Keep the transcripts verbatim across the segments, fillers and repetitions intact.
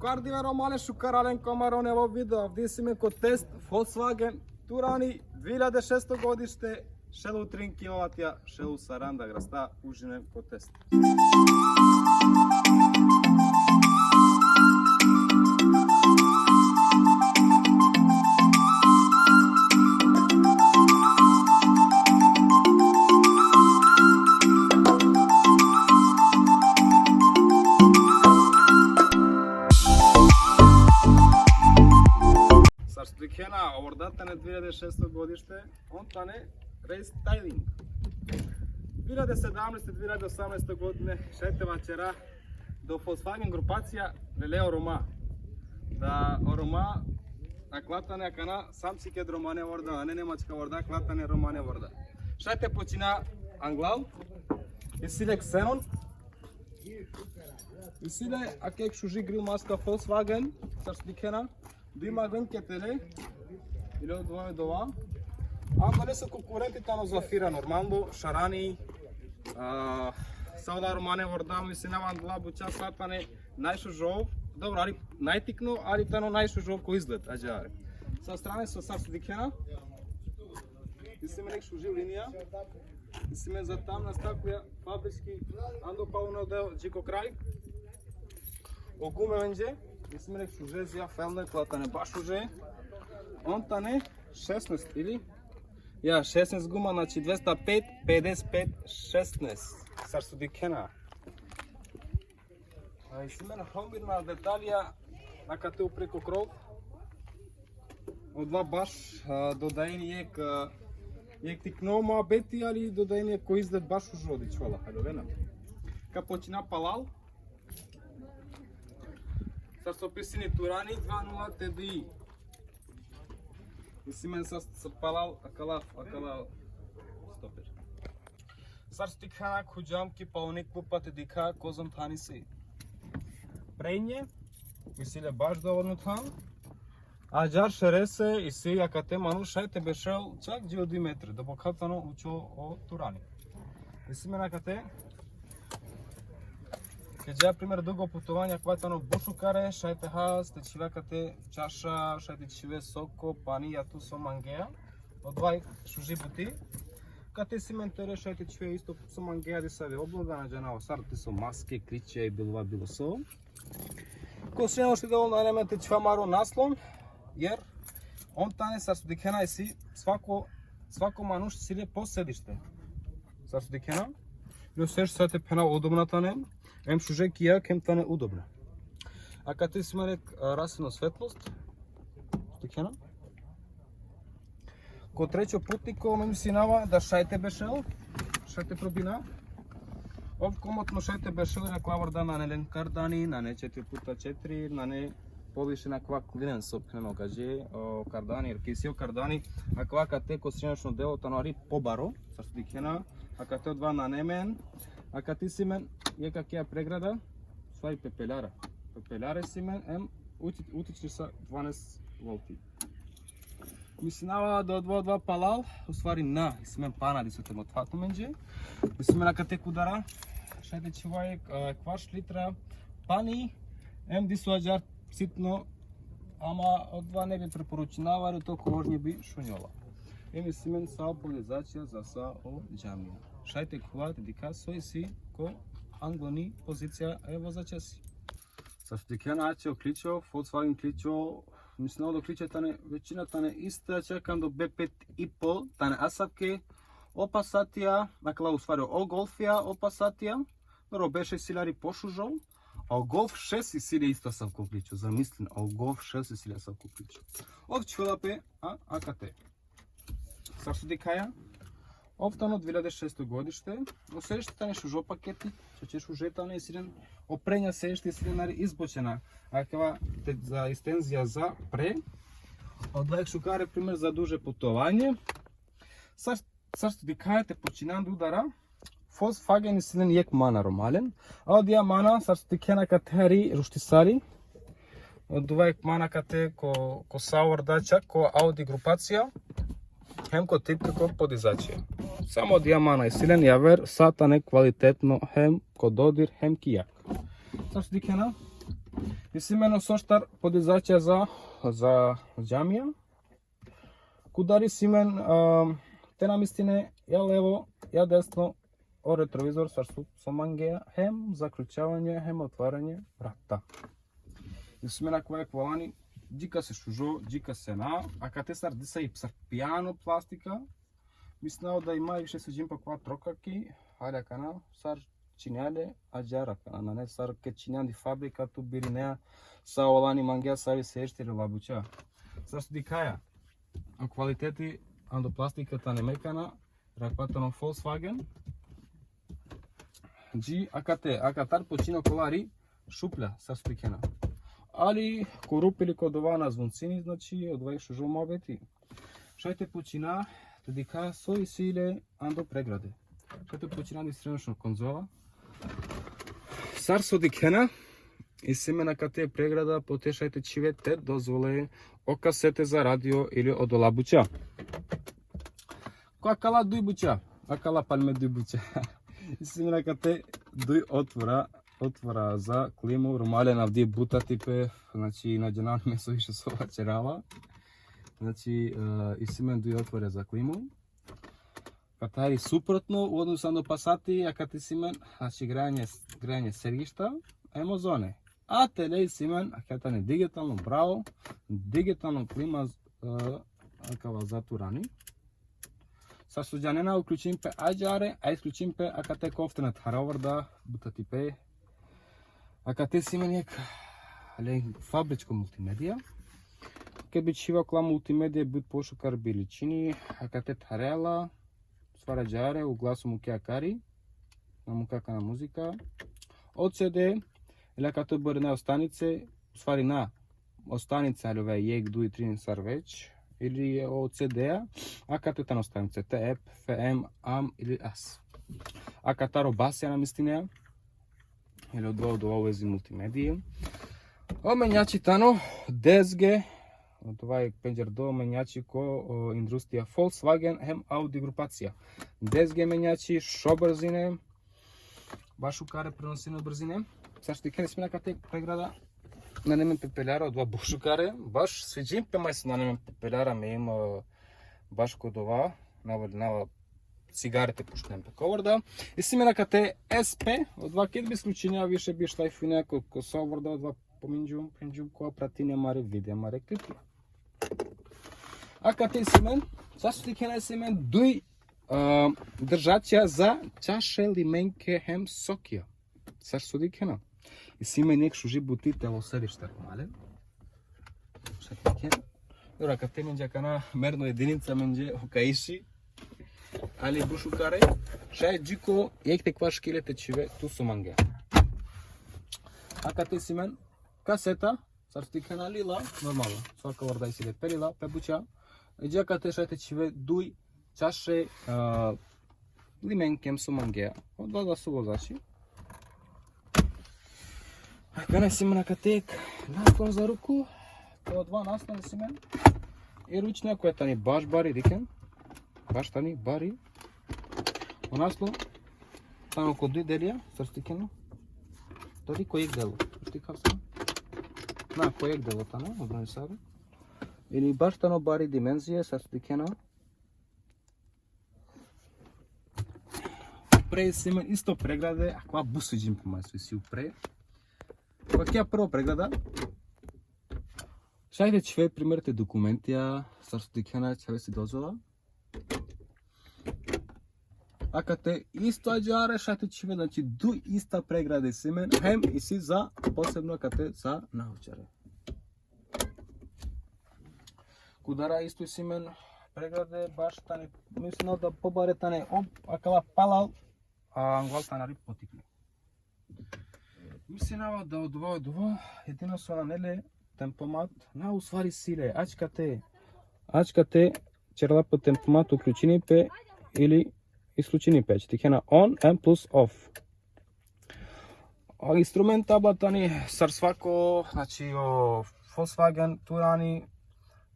Kar dive romane, šukar alen ko amaro nevo video. Avdi isi amen ko test Volkswagen Turani, dvije hiljade šesto godište, šel u trin kilovatija, šel u saranda grasta, užinen ko test. Sar so dikhena, o vorda tane dvije hiljade šesto godište, on tane restyling. Dvije hiljade sedamnaeste, dvije hiljade osamnaeste godine, šaj te vaćera da o Volkswagen grupacija lele o Roma. Da o Roma, akala tane akana, sam si ked romane vorda, a ne nemačka vorda, akala tane romane vorda. Šaj te počina anglal, isi le ksenon, isi le ake jekh šuži grill maska Volkswagen, sar so dikhena, duj maglen ke tele, ili odova, odova. Ando lese konkurenti tano Zafira normalno, šarani, a, sa ola romane vorda, mislinava, andola buća sa tane najšužo, dobro, ali najtikno, ali tano najšužo ko izgled, ađahar. Sa strane so, sar so dikhena, isi amen jekh šuži linija, isi amen za tamna staklija, fabrički, ando paluno deo dži ko kraj. O gume menđe, isi amen jekh šuže zija felne, kola tane baš šuže. On tane šesnaest ili? Ja, šesnaest guma, znači dvesta pet, pedeset pet, šesnaest. Sar so dikhena. A, isi amen homirna detalija, akate upre ko krov. Odova baš, a, dodajini jekh, a, jekh tikno muhabeti, ali dodajini jekh ko izgled baš šužo, dičhola, haljovena. Ka počina palal. Sar so pisini Turani, dva nula te di. Isi amen sa, sa palal, akala, akala, stoper. Sar so dikhena, khuđam ki paluni klupa te dikha kozom than isi. Prenje, isi le baš dovoljno than. Ađahar šerese isi akate manuš šaj te bešel čak dži o duj metre, doboka tano učo o Turani. Isi amen akate, ked dža primer dugo putovanje, akava tano but šukare, šaj te has, te čhive akate čaša, šaj te čhive soko, pani, ja tu so mangea. Odova šuži buti. Akate isi amen tere, šaj te čhive isto so mangea, disave obloga, na džanav sar, te so maske, kliče, bilo va, bilo so. Ko sredno šti delo nane amen te čhiva amaro naslon, jer on tane, sar so dikhena, isi svako, svako manuš isi le po sedište. Sar so dikhena, jo seš sa te phena udobna tane, em šuže ki jak, em tane udobna. Akate isi amen jekh, a, rasveno svetlost, dikhena. Ko trećo putniko, me mislinava da šaj te bešel, šaj te probina. Ov komotno šaj te bešel, jer akala vorda nane len kardani, nane četiri puta četiri, nane poviše na akava klinen so phenena o gadže, o kardani, jer ked isi o kardani, akava akate ko srednošno delo tano hari pobaro, sar so dikhena, akate odova nane amen, akate isi amen jekh akaja pregrada, u stvari pepeljara. Pepeljara isi amen, em uti-, utični sa dvanaest volti. Mislinava da odova, odova palal, u stvari na, isi amen pana diso te motha tumenđe. Isi amen akate ko udara, šaj te čhiva jekh, a, kvarš litra pani, em diso ađahar sitno, ama odova ne bi preporučinava, jer to ko vožnji bi šunjola. Em isi amen sa o podizačija za sa o džamija. Šaj te khuva te dikha so isi ko angloni pozicija e vozačesi. Sar so dikhena, ače o ključo, Volkswagen ključo, mislim da o ključo tane, većina tane ista, čak ando B pet i pol, tane asavke, o Passatija, dakle, u stvari o Golfija, o Passatija, dobro, o B šest isi le hari pošužo, a o Golf šest isi le isto asavko ključo, zamislin, a o Golf šest isi le asavko ključo. Ov čhivela pe, a, akate. Sar so dikhaja, ov tano dvije hiljade šesto godište, o sedište tane šužo paketi, čače šuže tane, isi len, o prenja sedište isi len hari izbočena. Akava te, za ekstenzija za pre. Odova jekh šukare primer za duže putovanje. Sar, sar so dikhaja, te počina da udara. Volkswagen isi len jekh mana romalen. A odija mana, sar so dikhena, akate hari ruštisari. Odova jekh mana akate ko, ko sa vorda čak, ko Audi grupacija. Hem ko tipke ko podizačija. Samo odija mana isi len, javer sa tane kvalitetno hem ko dodir hem ki jak. Sar so dikhena, Isi amen o soštar podizača za, za džamija. Kudari isi amen, um, te namestine ja levo, ja desno, o retrovizor sar so, so mangea, hem zaključavanje, hem otvaranje vrata. Isi amen akava jekh volani, džikase šužo, džikase na, akate sar disaj sar pijano plastika, mislinav da i maj više sviđini pe akava trokaki, ali akana sar činea le ađahar akana, nane sar ked činea andi fabrika tu birinea, sa olani mangea savi se ešte le labuča. Sar so dikhaja, o kvaliteti ando plastika tane mekana, rakpa tano Volkswagen. Dži akate, akatar počina kolari šuplja, sar so dikhena. Ali ko rup ili ko dova na zvuncini, znači, odova i šužo muabeti. Šaj te počina te dikha so isi le ando pregrade. Šaj te počina andi srednošno konzola. Sar so dikhena, isi amen akate pregrada, po te šaj te čhive te dozvole o kasete za radio ili o dola buča. Ko akala duj buča, akala palme duj buča. Isi amen akate duj otvora, otvora za klimu, romalen avdive butati pe, znači, na džanav me so više so vaćerava. Znači, e, isi amen duj otvore za klimu. Katari suprotno u odnosu ando Passati, akate isi amen, znači, grejanje, grejanje sergišta, hem ozone. A tele isi amen, akate tani digitalno, bravo, digitalno klima, e, akava za turani. Sar so džanena, uključini pe ađahare, a isključini pe akate ko ofte na thara, o vorda butati pe. Akate isi amen jekh, ale, fabričko multimedija. Ked bi čhiva okola multimedija but pošukar bi ličini, akate thareja la, sar ađahare, o glaso mukea akari, na mukea akana muzika. O CD, ili akate oborena o stanice, u stvari na, o stanice, ali ove jekh, duj, trin, sar već, ili o CD-a, akate tano stanice, T F M, AM ili A S. Akatar o basija namestinea, ili odova, odova u vezi multimedije. O menjači tano D S G, odova pendžardo menjači ko, o, industrija Volkswagen hem Audi grupacija. D S G menjači, šo brzine, baš šukare prenosini o brzine. Sar so dikhena, isi amen akate pregrada, nane amen pepeljara, odova baš šukare, baš sviđini pe maj so nane amen pepeljara, me im, e, baš ko dova, na volinava cigare te pušunem pe ko vorda. Isi amen akate S P, odova ked bi isključinea više bi šlajfinea ko, ko sa o vorda, odova pominđum, pominđum ko pratinea amare videa, amare klipija. Akate isi amen, sar so dikhena, isi amen duj, a, držača za čaše, limenke hem sokija. Sar so dikhena. Isi amen jekh šuži buti te ovel sedište, male. Šaj te dikhena. Dobro, akate menđe akana merno edinica, menđe o kaiši. Ali baš šukare. Šaj dži ko jekh te kva škile te čhive tu so mangea. Akate isi amen kaseta, sar so dikhena, lila, normalno. Svaka vorda isi le pe lila, pe buča. I dži akate šaj te čhive duj čaše, a, limenke hem so mangea. Odova da so vozači. Akana isi amen akate jekh naslon za ruku. Ko odova naslon isi amen i ručna koja tani baš bari, dikhen. Baš tani bari. O naslon tano ko duj delija, sar so dikhena. Dali ko jekh delo. Dikhav sa. Na, ko jekh delo tano, odova sar. Ili baš tano bari dimenzije, sar so dikhena. Upre isi amen isto pregrade, akava but sviđini pe maj so isi upre. Akava prvo pregrada. Šaj te čhive primer te dokumentija, sar so dikhena, čhave si dozvola. Akate isto ađahare šaj te čhive, znači, duj ista pregrade isi amen, hem isi za posebno akate za naočare. Kudara isto isi amen pregrade, baš tane, mislinav da pobare tane, o, akala palal, a anglal tane hari potikne. Mislinav da odova, odova, edino so nane le tempomat, na, u stvari isi le, ačhate, ačhate ćerela pe tempomat, uključini pe ili isključini pe, ač dikhena on hem plus off. A instrument tabla tani sar svako, znači, o Volkswagen, Turani,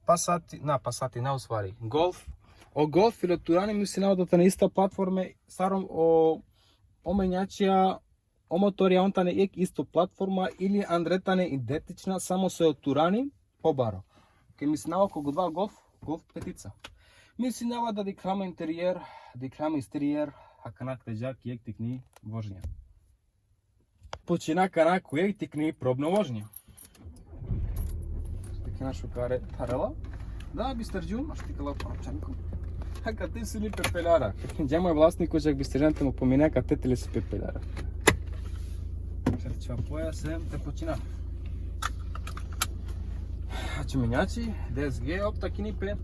Passati, na, Passati na, u stvari, Golf. O Golf ili o Turani, mislinav da tani ista platforme, sar o, o menjačija O motorija on tane ek isto platforma ili andre tane identična, samo so e o turani pobaro. Ke mislinava ko godova Golf, Golf petica. Mislinava da dikhlja man interijer, dikhlja man eksterijer, akana te dža ki ek tikni vožnja. Počina akana ko ek tikni probno vožnja. Tikna šukare tharela. Da, bisterđum, aš tikela panačanko. Akate sine pepeljara. Džama e vlasniko, džak bisterđan te mo pomine, akate tele si pepeljara. Šaj čva poja sem te počina. Znači, menjači, D S G, op, takini pe.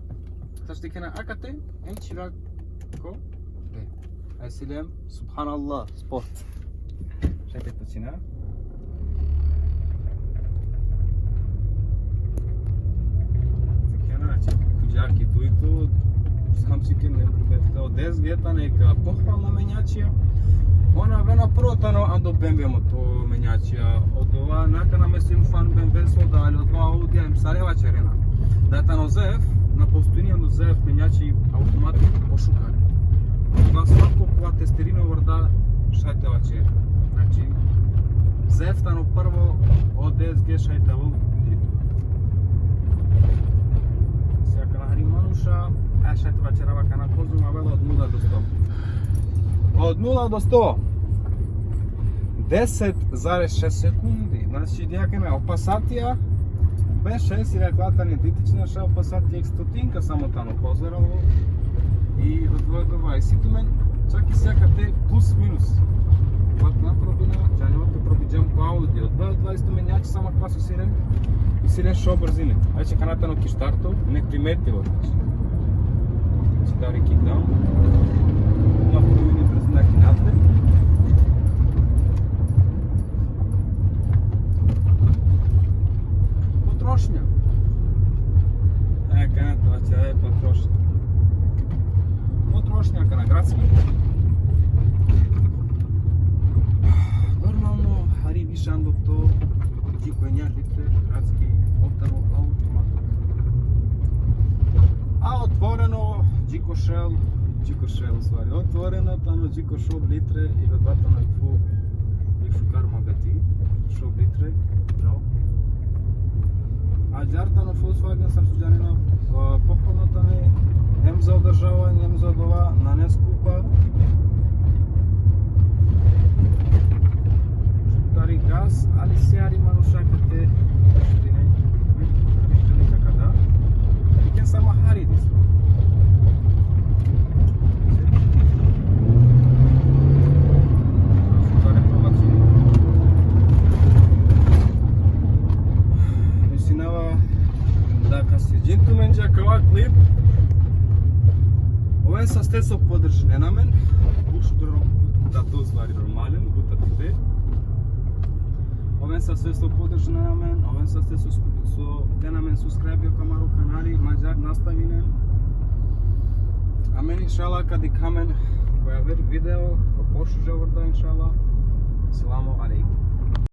Znači, tikena akate, em čira ko pe. Aj si lem, subhanallah, sport. Šaj te počina. Tikena, znači, kuđaki tu i tu, sam si ken, ne primetila, o D S G tane ka pohvalna menjačija. Ona avena prvo tano ando B M W moto menjačija, odova nakana me sim fan B M W so da, ali odova Audi em sare vaćerena. Da tano Z F, na postojini ando Z F menjači automatik pošukare. Odova svako kova testirino vorda šaj te vaćeri. Znači, Z F tano prvo, o D S G šaj te avol. Sija kana hari manuša, a šaj te vaćerava kana kozom avela od nula do sto. Od nula do sto. Deset zarez šest sekundi. Znači, dijakena o Passatija, B šest ili akala tane identična, ša o Passat X stotinka samo tano pozeralo. I odova, odova. I si tumen, čak i sija akate plus minus. Vat na probina, džanjava te probiđam ko Audi. Odova, odova isto menjači, samo akava so sine, sine šo brzine. Znači, kana tano ki štarto, ne primeti, znači. Znači, dari kickdown. Odova promini brzina ki napred. Potrošnja. E, kana to, znači, e, potrošnja. Potrošnja, kana gradski. Normalno, hari više ando to, dži ko enja litre, gradski, op tano automat. A otvoreno, dži ko šel, dži ko šel, u stvari, otvoreno tano dži ko šov litre i odova tano i fu, i fu kar muhabeti, šov litre, no. Ađar tano Volkswagen, sar so džanena, a, pohvalno tane, hem za održavanje, hem za odova, nane skupa. Tari gas, ali si hari manuša kate, dine, dine, dine, kada. I ken samo hari dis. Misinava da ka sviđini tumenđe akava klip. Oven saste so podržinena amen, but šukar, da to, u stvari, normalen, but atite. Oven saste so podržinena amen, oven saste so sku-, so dena amen subscribe ko amaro kanali, manđar nastavinen. Amen inšallah ka dikha amen ko javer video, ko pošuže vorda inšallah. Selamu alejkum.